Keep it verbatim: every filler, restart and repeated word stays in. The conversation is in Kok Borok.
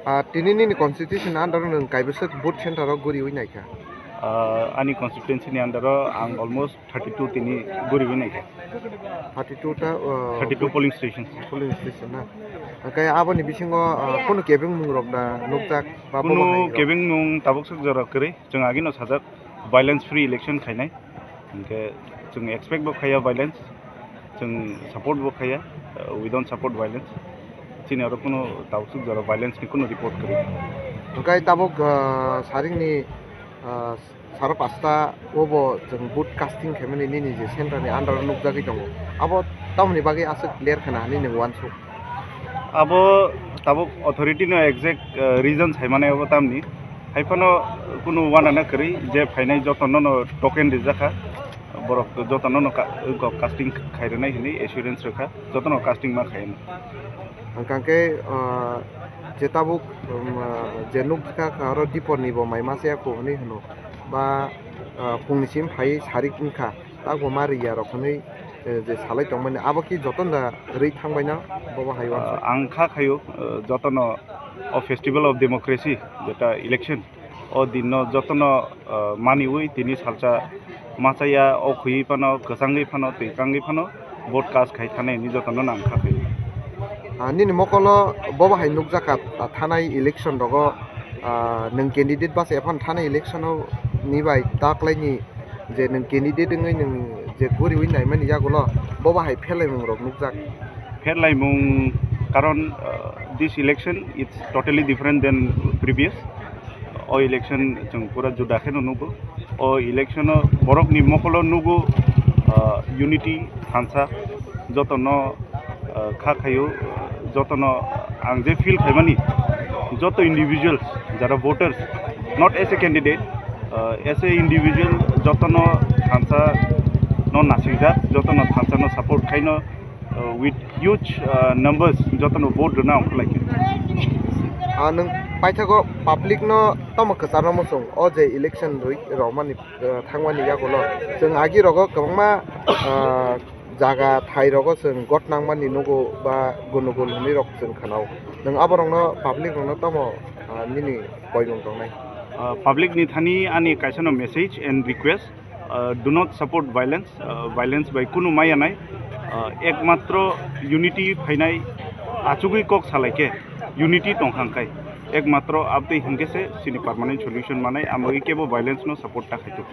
Ah, tini nini constitution under o nwng kaibwswk vote center o guriwi naikha? Ah, ani constituency ni under o ang almost thirty two tini guriwi naikha. Thirty two ta, ah, thirty two polling station. Polling station na. Hwnkhe aboni bisingo, ah, kunu kebengmung rok da nukjak ba? Kunu bobo hai rok? Kebengmung tabuk swk jora kwrwi, chwng agino sajak violence free election khainai. Hwnkhe chwng expect bo khaiya violence, chwng support bo khaiya, uh, we don't support violence. Chini oro kunu tabuk swk jora violence ni kunu report kwrwi. Hwnkhe tabuk, uh, saringni, uh, saro pasta o bo chwng vote casting khaimani nini je center ni under o nukjagwi tongo. Abo tamoni bagwi aswk ler khna hinwi nwng uansuk? Abo tabuk authority no exact, uh, reason sai mane abo tamni. Hai phano kunu uanana kwrwi je phainai jotono no token rijak kha, borok jotono no ka-, casting khai rwnai hinwi assurance rwkha, jotono casting ma khai. Hwnkhe, ah, je tabuk, um, ah, je nukjakha aro dipor ni bo mai masa ya kho hinwi hwno ba, ah, phung ni simi phaiwi sarik wngkha. Tabuk ma riya rok hinwi, eh, je salai tongmani, abo ki jotono da rwi thangbaino, bobo hai uansuk? Ah, ang kha khaio, eh, jotono o Festival of Democracy, jeta election, o dinno jotono, ah, maniwi tini salsa machaya, o khwiwi phano, kwchangwi phano, twi kangwi phano vote cast khai thani hinwi jotono nang kha khaio. Ah, nini mokolo bobo hai nukjakha, ah, thanai election rogo, ah, nwng candidate basa ephano thanai election o ni bai taklaini je nwng candidate wngwi nwng je guriwi naimani yagulo bobo hai pherlaimung rok nukjak? Pherlaimung, karon, uh, this election it's totally different than previous. O election chwng pura juda kheno nugo. O election o borokni mokolo nugo, uh, unity, thansa, jotono, uh, kha khaio, jotono ang je feel khaimani, joto individuals, jara voters, not as a candidate, uh, as a individual, jotono thansa no nasingjak, jotono thansa no support khaino, uh, with huge, uh, numbers, jotono vote rwna ongkha lai khe. Ah, nwng paithago public no tamo kwcharno muchung, o je election rwi romani, uh, thangmani yagulo chwng agi rogo kwbangma, uh, jaga thai rogo chwng got nangmani nugo ba gunugul hinwi rok chwng khwnao. Nwng aborokno, public rokno tamo, ah, nini koimung tongnai? Ah, public ni thani ani kaisa no message and request, ah, do not support violence, ah, violence bai kunu maya nai, ah, ekmatro unity phainai, achugwi kok salai khe, unity tongkhang khai, ekmatro abtwi hinkhe se chini permanent solution manai, amogwi kebo violence no support ta khaitu.